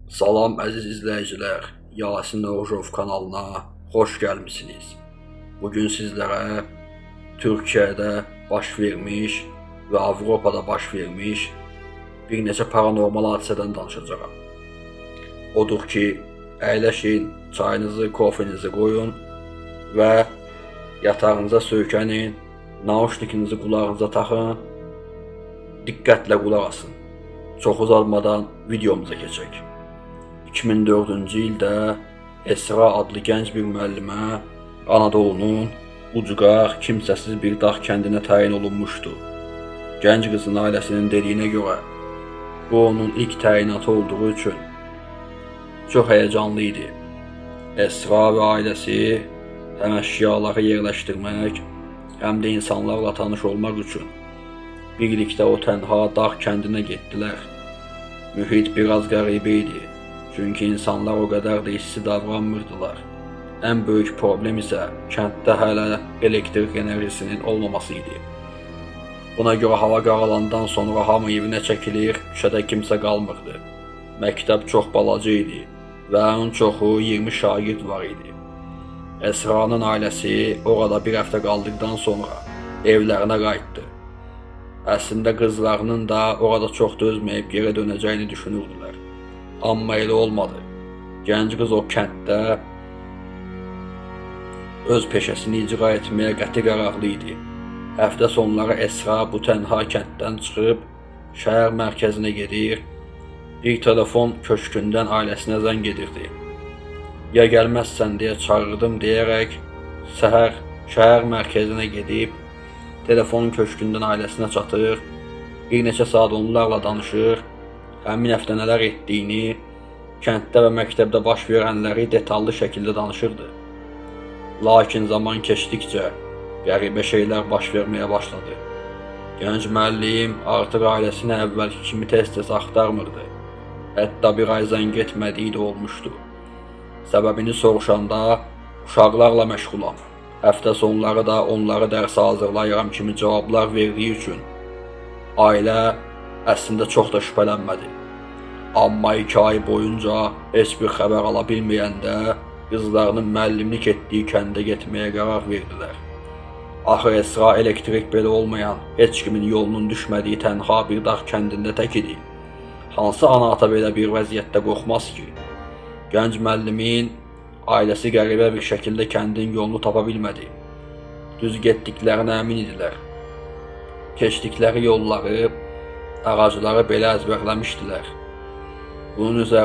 Salam əziz izləyicilər, Yasin Oğuzov kanalına xoş gəlmisiniz. Bugün sizlərə Türkiyədə baş vermiş və Avropada baş vermiş bir neçə paranormal hadisədən danışacağam. Odur ki, əyləşin, çayınızı, kofenizi qoyun və yatağınıza söykənin, nauşnikinizi qulağınıza taxın, diqqətlə qulaq asın. Çox uzatmadan videomuza keçək. 2004-cü ildə Esra adlı gənc bir müəllimə Anadolunun ucqar, kimsəsiz bir dağ kəndinə təyin olunmuşdu. Gənc qızın ailəsinin dediyinə görə bu onun ilk təyinatı olduğu üçün çox həyəcanlı idi. Esra və ailəsi həm əşyaları yerləşdirmək, həm də insanlarla tanış olmaq üçün birlikdə o tənha dağ kəndinə getdilər. Mühit biraz qəribə idi. Çünki insanlar o qədər də hissi davranmırdılar. Ən böyük problem isə kənddə hələ elektrik enerjisinin olmaması idi. Buna görə hava qaralandan sonra hamı evinə çəkilir, küçədə kimsə qalmırdı. Məktəb çox balaca idi və ən çoxu 20 şagird var idi. Esra'nın ailəsi orada bir həftə qaldıqdan sonra evlərinə qayıtdı. Əslində qızlarının da orada çox dözməyib geri dönəcəyini düşünürdülər. Amma elə olmadı. Gənc qız o kənddə öz peşəsini icra etməyə qəti qərarlı idi. Həftə sonları Esra bu tənha kənddən çıxıb şəhər mərkəzinə gedir, bir telefon köşkündən ailəsinə zəng edirdi. Ya gəlməzsən deyə çağırdım deyərək səhər şəhər mərkəzinə gedib telefon köşkündən ailəsinə çatır, bir neçə saat onlarla danışır, həmin həftə nələr etdiyini, kənddə və məktəbdə baş verənləri detallı şəkildə danışırdı. Lakin zaman keçdikcə qəribə şeylər baş verməyə başladı. Gənc müəllim artıq ailəsini əvvəlki kimi tez-tez axtarmırdı. Hətta bir ay zəng etmədiyi də olmuşdu. Səbəbini soruşanda uşaqlarla məşğulam, həftə sonları da onları dərsə hazırlayıram kimi cavablar verdiyi üçün ailə əslində çox da şübhələnmədi. Amma 2 ay boyunca heç bir xəbər ala bilməyəndə qızlarının müəllimlik etdiyi kəndə getməyə qərar verdilər. Axı Esra elektrik belə olmayan, heç kimin yolunun düşmədiyi tənha bir dağ kəndində tək idi. Hansı ana-ata belə bir vəziyyətdə qorxmaz ki? Gənc müəllimin ailəsi qəribə bir şəkildə kəndin yolunu tapa bilmədi. Düz getdiklərinə əmin idilər. Keçdikləri yolları, ağacları belə əzbərləmişdilər. Bunun üzərinə